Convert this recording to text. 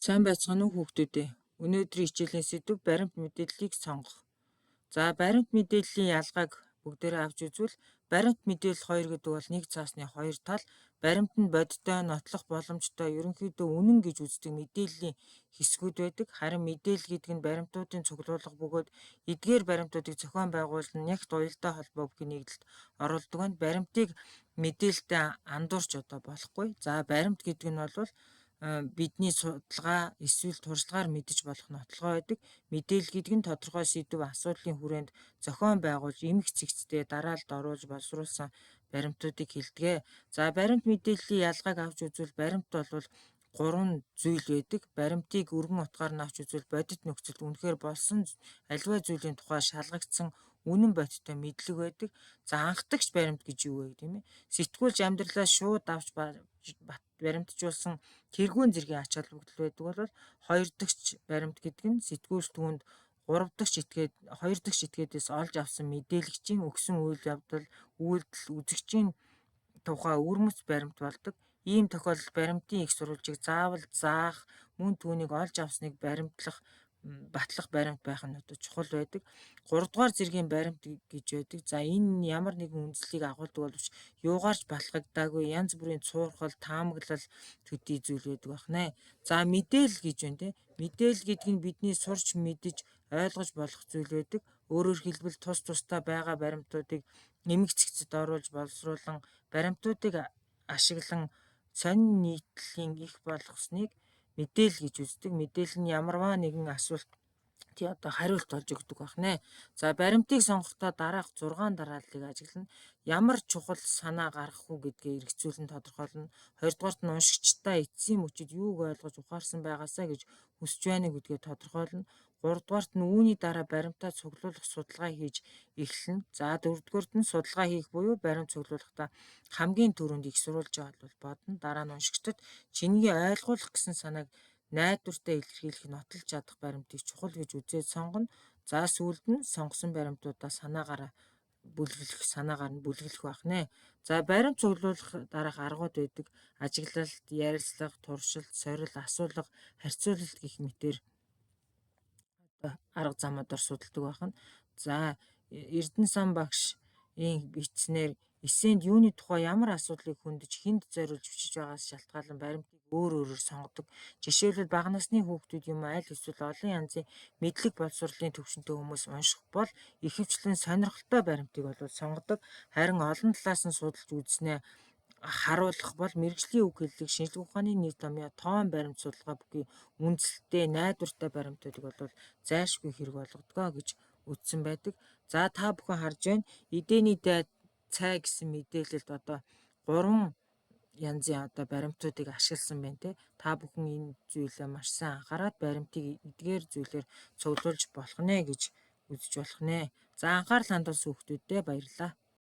Сайн байцгаана уу хүүхдүүд ээ. Өнөөдрийн хичээлийн сэдэв баримт мэдээллийг сонгох. За, баримт мэдээллийн ялгааг бүгдээрээ авч үзвэл баримт мэдээлэл 2 гэдэг бол нэг цаасны хоёр тал. Баримт нь бодиттой, нотлох боломжтой, ерөнхийдөө үнэн гэж үздэг мэдээллийн хэсгүүд байдаг. Харин мэдээлэл гэдэг нь баримтуудын цуглуулга бөгөөд эдгээр баримтуудыг зохион байгуулан нягт уялдаа холбоо бүхий нэгдэлд оруулдаг нь баримтыг мэдээлэлтэй андуурч одоо болохгүй. За, баримт гэдэг нь бол бидний судалгаа эсвэл туршлагаар мэдэж болох нотолгоо байдаг. Мэдээлэл гэдэг нь тодорхой сэдэв, асуудлын хүрээнд зохион байгуулж, эмх цэгцтэй дараалалд оруулж боловсруулсан баримтуудыг хэлдэг. За, баримт мэдээллийн ялгааг авч үзвэл баримт бол гурван зүйл байдаг. Баримтыг өргөн утгаар нь авч үзвэл бодит нөхцөлд үнэхээр болсон аливаа зүйлийн тухай шалгагдсан үнэн бодиттой мэдлэг байдаг. За, анхдагч баримт гэж юу вэ тийм ээ? Сэтгүүлч амьдралаа шууд авч баримтжуулсан тэргүүн зэргийн ач холбогдол байдаг бол хоёр дахь баримт гэдэг нь сэтгүүлч түүнд гурав дахь этгээд, хоёр дахь этгээдээс олж авсан мэдээлэгчийн өгсөн үйл явдал, үйлдэл, үзэгчийн тухай өвөрмөц баримт болдог. Ийм тохиолдолд баримтын их сурвалжийг заавал заах, мөн түүнийг олж авсныг баримтлах, батлах баримт байх нь одоо чухал байдаг. Гуравдугаар зэргийн баримт гэж байдаг. За, энэ ямар нэгэн үндслийг агуулдаг боловч юугаар ч батлагдаагүй янз бүрийн цуурхал, таамаглал төдий зүйл байдаг байна. За, мэдээлэл гэж байна те. Мэдээлэл гэдэг нь бидний сурч мэдэж ойлгож болох зүйл байдаг. Өөрөөр хэлбэл тус тусдаа байгаа баримтуудыг эмх цэгцэд оруулж боловсруулан баримтуудыг ашиглан сонин нийтлэлийн их болгосныг мэдээлэл гэж үздэг. Мэдээлэл нь ямарваа нэгэн асуулт тий одоо хариулт олж өгдөг байна. За, баримтыг сонгохдоо дараах 6 дарааллыг ажиглана. Ямар чухал санаа гаргах уу гэдгээ эргэцүүлэн тодорхойлно. Хоёрдугаарт нь уншигчдаа эцсийн мөчид юуг ойлгож ухаарсан байгаасаа гэж хүсэж байна гэдгээ тодорхойлно. Гуравдугаарт нь үүний дараа баримтаа цуглуулах судалгаа хийж эхэлнэ. За, дөрөвдүгээрт нь судалгаа хийх буюу баримт цуглуулахдаа хамгийн түрүүнд их сурвалжаа бол бодно. Дараа нь уншигчдад чингээ ойлгуулах гэсэн санааг найдвартай илэрхийлэх нотолж чадах баримтыг чухал гэж үзээд сонгоно. За, сүүлд нь сонгосон баримтуудаа санаагаараа бүлэглэх, санаагаар нь бүлэглэх байх нэ. За, баримт цуглуулах дараах аргууд байдаг. Ажиглалт, ярилцлага, туршилт, сорил, асуулга, харьцуулалт гэх мэтээр арга замуудаар судалдаг байх нь. За, Эрдэнэ сан багшийн бичснээр эссенд юуны тухай ямар асуудлыг хөндөж, хэнд зориулж бичиж байгаас шалтгаалан баримтыг өөр өөрөөр сонгодог. Жишээлбэл, бага насны хүүхдүүд юм аль эсвэл олон янзын мэдлэг боловсролын түвшинтэй хүмүүс унших бол ихэвчлэн сонирхолтой баримтыг бол сонгодог. Харин олон талаас нь судалж үзснээ харуулах бол мэргэжлийн үг хэллэг, шинжлэх ухааны нэр томьёо, тоон баримт судалгаа бүхий үндсэлтэй, найдвартай баримтуудыг бол зайлшгүй хэрэг болгодог гэж үзсэн байдаг. За, та бүхэн харж байна. Эдэний дай цай гэсэн мэдээлэлд одоо гурван янзын одоо баримтуудыг ашигласан байна те. Та бүхэн энэ зүйлээ маш сайн анхаарат баримтыг эдгээр зүйлээр цуглуулж болох нэ гэж үзэж болох нэ. За, анхаарал хандуулсан хүүхдүүдэд баярлалаа.